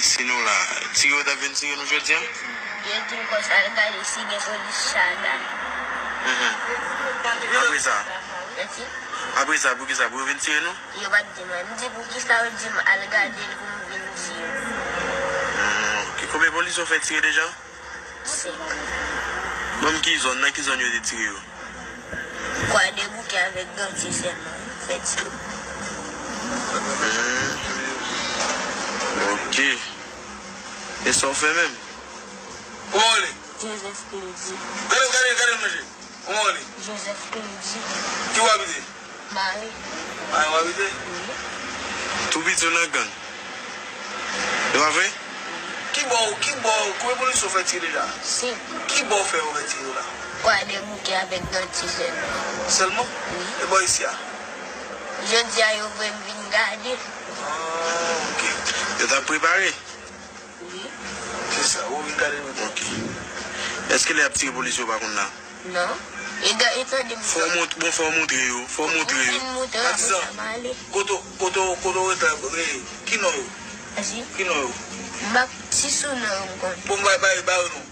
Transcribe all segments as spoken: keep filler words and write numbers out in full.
Si nou la, tire yo t ap vin tire nou jodi a? Yo di m konsa, al gade si gen polis Chaga. Mhm. Apre sa? Mèsi. Apre sa, poukisa? Pou yo vin tire nou? Yo pa t di m anyen. M di, poukisa yo di m al gade l pou m vin di yo? Hmm, ok. Konbyen polis yo fè tire deja? Senk. Ban m ki zòn, nan ki zòn yo te tire yo? Kwadèboukè avèk Gantye sèlman, fè tire. Hmm. Ok. E sa w fè menm? Kòman w rele? Joseph Clédy. Gade, gade, gade manje. Kòman w rele? Joseph Clédy. Ki w abite? Mare. Mare w abite? Wi. Tou piti w nan gang. E pa vre? Ki bò, ki bò, konbyen polis yo fè tire deja? Senk. Ki bò w fè yo fè tire yo la? Kwadèboukè avèk Gantye sèlman. Sèlman? Wi. E bò isi a? Jodi a yo voye m vin gade. Ah, ok. Yo t ap prepare? Wi. Se sa, ou vin gade nou. Ok. Èske lè y ap tire polis yo pa konn la? Non. E ga-, e tande m. Fò w mont-, bon, fò w montre yo, fò w montre yo. Ou fin montre yo, apre sa, m ale. Kote, kote, kote w ret la, e, ki non yo? Mèsi. Ki non yo? M pa, si sou non yo m konn. Bon, bay, bay, bay yo non.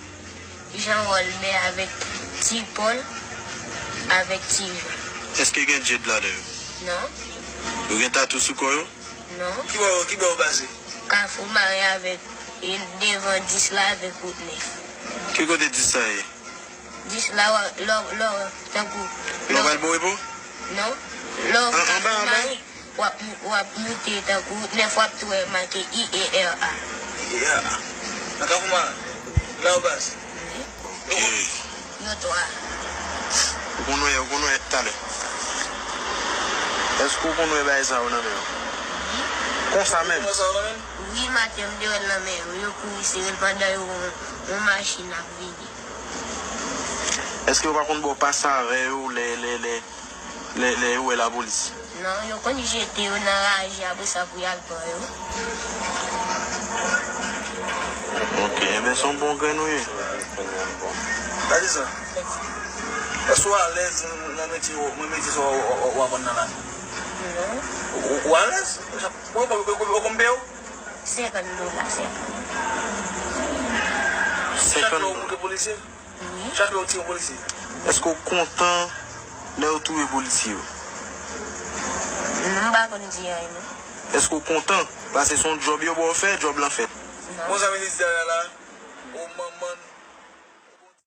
Jean Rolbert avèk Ti Paul avèk Ti Jean. Èske gen djed ladan yo? Non. Yo gen tatou sou kò yo? Non. Ki bò, ki bò yo baze? Kafou Mare avèk, e, devan dis la avèk wout nèf. Ki kote dis la ye? Dis la, w a, lò, lò, tankou. Lò w pral Borepo? Non. Lò w, an, anba, Kafou anba? Mare, w ap, w ap moute tankou wout nèf, w ap tou wè make I E R A. I E R A. Nan Kafou Mare. La yo baz. Ok. Yo twa. Ou konn wè, ou konn wè talè. Èske ou konn wè bagay sa yo nan men yo? Konsa menm? Konsa yo nan men? Wi, maten m te wè l nan men yo. Yo kouri sere l pandan yo wè yon, yon machin ap vini. Èske yo pa konn ba w pase avè yo lè, lè, lè, lè, lè yo wè lapolis? Non, yo konn jete yo nan raje apre sa pou y al pran yo. Ok, enben se yon bon grenn ou ye. Gade sa. Èske w alèz nan metye w, nan metye sa w, w, w, w aprann nan la? Non. Ou, ou, ou alèz? Ou, ou, ou, ou konn peye w? Senkant dola, senkant. Senkant dola. Chak lè w montre polisye? Wi. Chak lè w tire yon polisye? Èske w kontan lè yo touye polisye yo? Non, m pa konn di anyen, non. Èske w kontan? Paske se yon djòb yo ba w fè, djòb lan fèt. Non. Bon, sa vle di la, la, o manman.